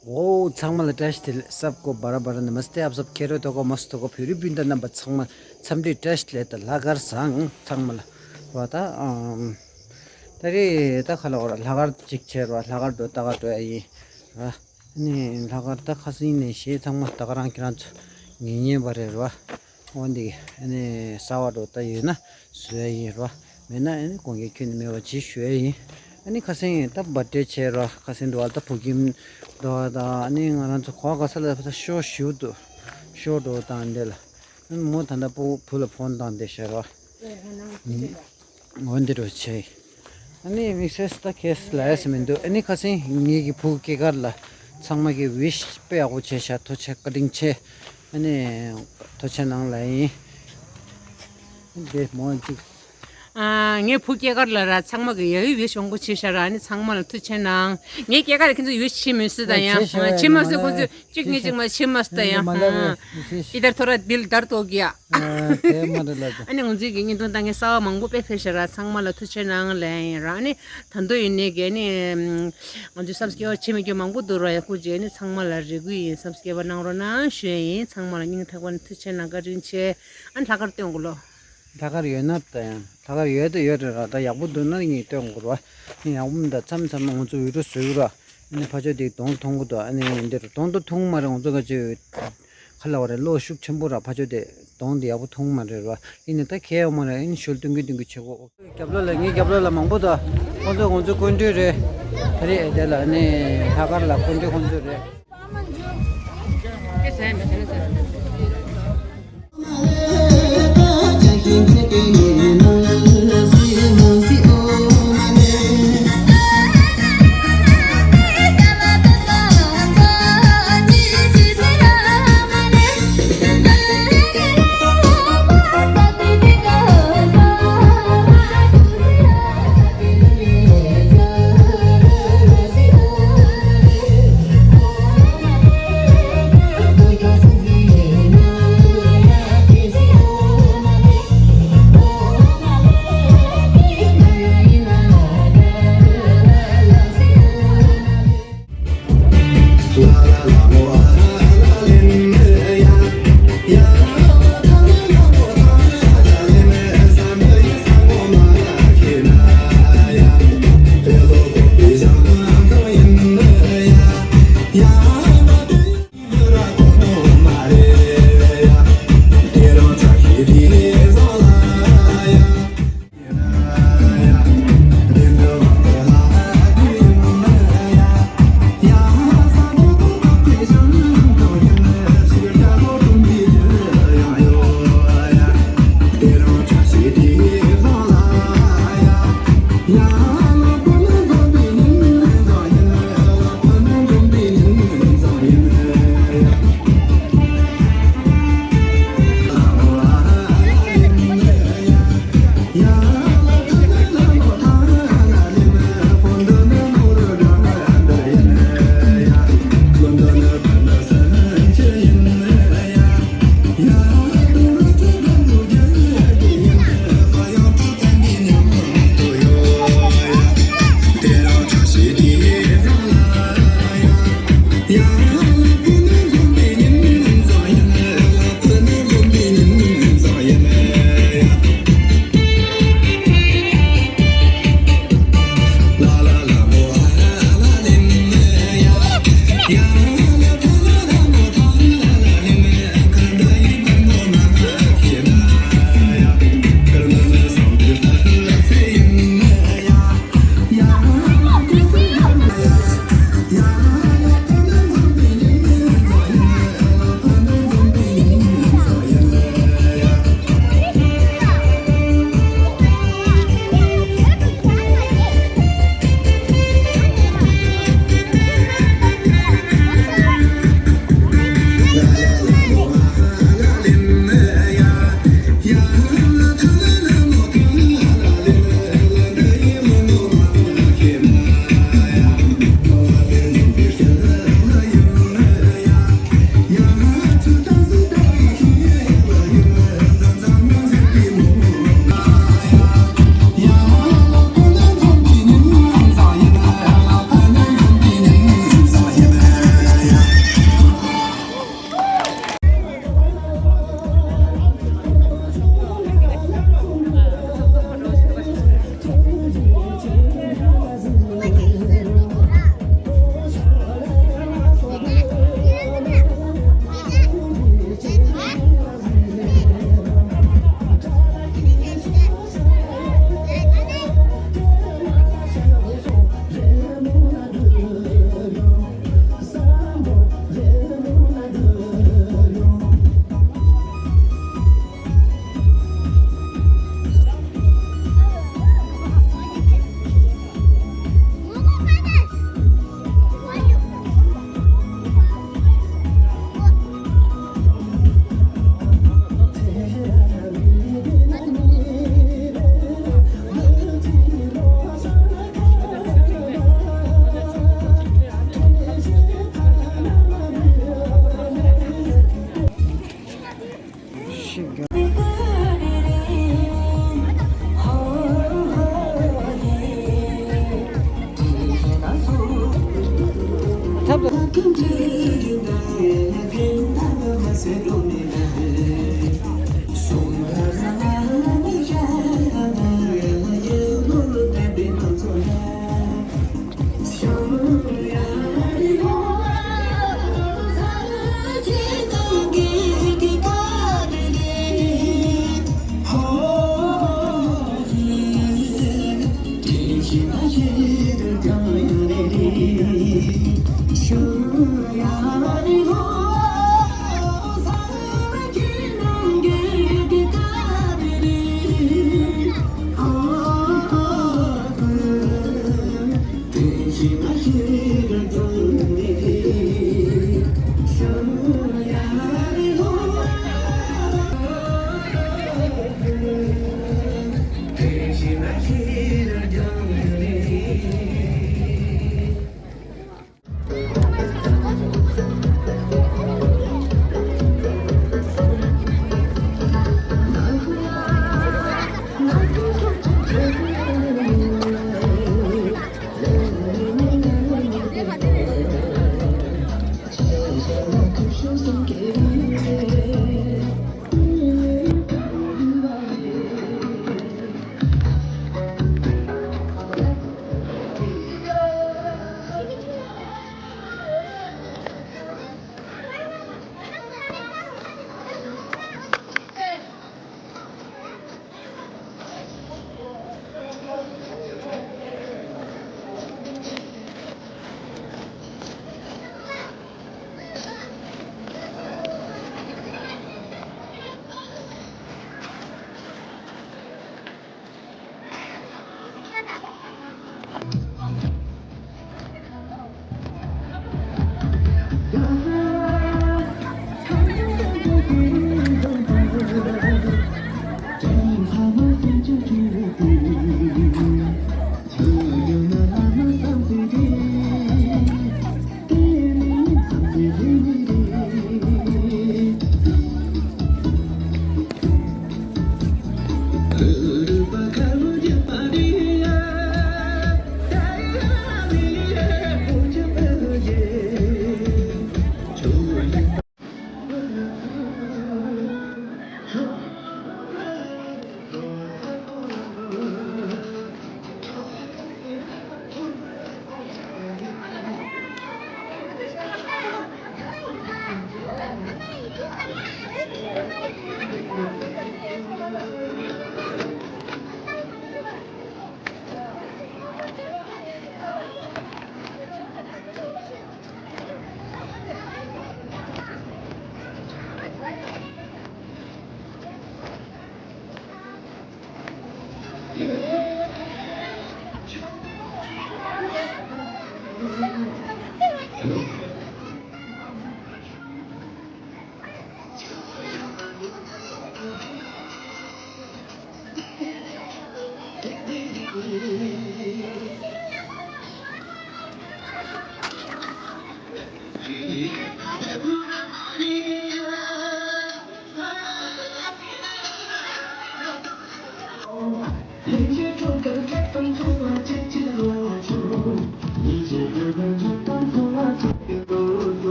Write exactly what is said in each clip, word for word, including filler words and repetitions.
འོ་ཚང་མ་ལ་བཀྲ་ཤིས་བདེ་ལེགས། सबको बड़ा बड़ा नमस्ते, आप सब खैर होते होगा, मस्त होगा, फिर भी बिंदा नंबर ཚང་མ་འཚམས་འདྲི་བཀྲ་ཤིས་བདེ་ལེགས། ད་ལྷག་དཀར་བཟང་ཚང་མ་ལ་བ། ད་ཨམ་ད་རེས་ད་ཁ་ལ་འོ་ར་ལྷག་དཀར་ཅིག་བྱས་ར། ལྷག་དཀར་འགྲོ་ལྟ་ག་འགྲོ་ཡ་ཡིན་ར། ནི་ལྷག་དཀར་ད་ཁ་སང་ནས་བཞེས་ཚང་མ་ད་ག་རང་ཁྱེད་རང་ཚོ་ངེས་ཉེས་པ་རེད་ར། འོ་འདི་ཨ་ནི་གསར་པ་འགྲོ་ད་ཡོད་ན་བཟོ་ཡ་ཡིན་ར། མེད་ན་ཨ་ནི་དགོངས་འགལ་ཁྱོན་ནས་མེད་པ་ཅིག་ཞུ་ཡ་ཡིན། ཨ་ནི་ཁ་སང་ད་བར་ཐི་ཌེ་བྱས་ར། ཁ་སང་འགྲོ་བ་ད་བུ་ཁྱིམ་འགྲོ་བ་དང་། ཨ་ནི་ང་རང་ཚོ་གོ་ག་ས་ལ་ད་ཤོ་ཞུ་འདུག་ཤོ་འགྲོ་དང་འདི་ལ། ཨ་ནི་མོ་ད་ད་བུ་བུ་ལ་ཕོན་བཏང་བསྡད་ཤག་ར། འོ་འདི་འདྲ་བྱས། ཨ་ནི་དམིགས་བསལ་ད་ཁྱེད་ལ་ཡ་ཟེར་མི་འདུག་ཨ་ནི་ཁ་སང་ངེད་ཀྱི་བུ་སྐྱེས་སྐར་ལ་ཚང་མ་གི་ཝིཤ་དཔེ་ཡག་པོ་བྱས་ཤག་ཐུགས་རྗེ་བཀའ་དྲིན་ཆེ། ཨ་ནི་ཐུགས་རྗེ་གནང་ལབ་ཡིན། འདི་མོ་གཅིག་ཨ། ངའི་བུ་སྐྱེས་སྐར་ལ་ར་ཚང་མ་གི་ཡ་ཡི་ཝིཤ་མང་པོ་བྱས་ཤག་ར། ཨ་ནི་ཚང་མ་ལ་ཐུགས་རྗེ་གནང་། ངའི་སྐྱེས་སྐར་ལ་ཁྱེད་ཚོ་ཝིཤ་བྱེད་མི་སྲིད་ད་ཡང་བྱེད་མི་སྲིད། ཁོང་ཚོས་གཅིག་གཉིས་གཅིག་མ་བྱེད་མ་སྲིད་ད་ཡང་། ཨ། ཨི་དར་ཐོ་ར་དིལ་དར་ཏོ་གི་ཡ། ཨ། དེ་མ་རེད་ལ། ཨ་ནི་ང་ཚོའི་གི་བརྙན་ཐུང་ལྟ་མཁན་གསར་པ་མང་པོ་དཔེ་ཕེབས་ཤག་ར། ཚང་མ་ལ་ཐུགས་རྗེ་གནང་ལབ་ཡིན་ར། ཨ་ནི་ད་དུང་ཡིན་ནའི་གི་ཨ་ནི་ང་ཚོའི་སབ་སི་ཀེ་རབ་བྱེད་མི་རྒྱུ་མང་པོ་འདུག་ར། ཡག་པོ་བྱས། ཨ་ནི་ཚང་མ་ལ་རེ་སྐུལ་ཡིན། སབ་སི་ཀེ་རབ་གནང་རོགས་གནང་ཞུ་ཡ་ཡིན། ཚང་མ་ལ་སྙིང་ཐག་པ་ནས་ཐུགས་རྗེ་གནང་། བཀའ་དྲིན་ཆེ། ཨ་ནི་ལྷག་དཀར་སྟོན་དགོས་ལོ། ལྷག་དཀར་ཡོད་ན་ད་ཡང་། ལྷག་དཀར་ཡོད་ད་ཡོད་རེད་ར། ད་ཡག་པོ་འདུག་ན་ངས་སྟོན་དགོས་ར། ཡག་པོ་མི་འདུག་མཚམས་མཚམས་ང་ཚོ་འུད་སྒྲོག་བཟོས་ར། ཨ་ནི་ཕར་ཕྱོགས་དེ་གདོང་མཐོང་གི་འདུག་ཨ་ནི་འདིར་གདོང་ད་མཐོང་མ་རེད། ང་ཚོ་ག་ཅིག་ཁ་ལ་བ་རེད། གློག་ཤུགས་ཆེན་པོ་ར། ཕར་ཕྱོགས་དེ་གདོང་དེ་ཡག་པོ་མཐོང་མ་རེད་ར། ཡིན་ནའི་ད་ཁྱད་ཡོད་མ་རེད། ཨ་ནི་ཞོལ་སྟོན་གི་སྟོན་གི་བྱེད་དགོས། རྒྱབ་ལོགས་ལ། ངའི་རྒྱབ་ལོགས་ལ་མང་པོ་འདུག་ཁོང་ཚོ་ང་ཚོ་སྐུ་མགྲོན་རེད། ད་རེས་དེ་ལ་ཨ་ནི་ལྷག་དཀར་ལ་སྐུ་མགྲོན་ཁོང་ཚོ་རེད།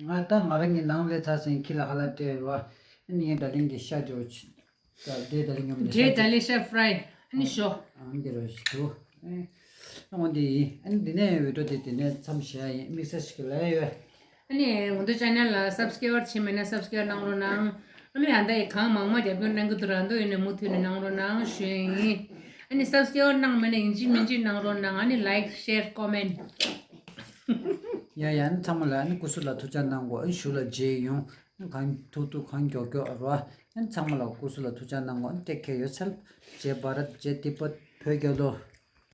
ང་ད་ང་རང་གི་ནང་ལས་ཚར་ཟིན་ཁྱི་ལ་ཧ་ལ་སྤྲད་རོ། ཨ་ནི་ངས་ད་ལིང་གི་ཤ་ཇོ་ཆི། ད་དེ་ད་ལིང་ཡོང་འདྲེ་ད་ལིང་ཤ་ཧྥ་རའི་ཨ་ནི་ཤོ། ཨ་འདི་རོ་ཞིག་འདུག་ཨ་འོ་འདི་ཡིན། ཨ་ནི་འདི་ནས་བི་ཌིའོ་དེ་དེ་ནས་མཚམས་བཞག་ཡིན། དམིགས་བསལ་ཞིག་ལ་ཡོད། ཨ་ནི་ང་ཚོ་ཆེ་ནལ་ལ་སབ་སི་ཀེ་རབ་བྱས་མེད་ན་སབ་སི་ཀེ་རབ་གནང་རོགས་གནང་། ཨ་ནི་ཡང་ད་ཡི་གང་མང་མང་རྒྱབ་སྐྱོར་གནང་གི་འདུག་རང་འདོད་ཡོད་ན་མུ་མཐུད་ནས་གནང་རོགས་གནང་ཞུ་ཡིན། ཨ་ནི་སབ་སི་ཀེ་རབ་གནང་མེད་ན་ཡིན་གཅིག་མིན་གཅིག་གནང་རོགས་གནང་། ཨ་ནི་ལའིཀ་ཤེར་ཀོ་མེན། ཡ་ཡ། ཨ་ནི་ཚང་མ་ལ་ཨ་ནི་སྐུ་གཟུགས་ལ་ཐུགས་ཅག་གནང་གོ་ཨ་ནི་ཞུ་ལ་རྗེས་ཡོང་། ཨ་ནི་གང་ཐུག་ཐུག་གང་མགྱོགས་མགྱོགས་ཨ་རོ། ཨ་ནི་ཚང་མ་ལ་སྐུ་གཟུགས་ལ་ཐུགས་ཅག་གནང་གོ་ཨ་ནི་ཊེག་ཁེར་ཡོད་ཚེ། ཇེ་བྷ་རད། ཇེ་ཏི་པད། བོད་རྒྱལ་ལོ།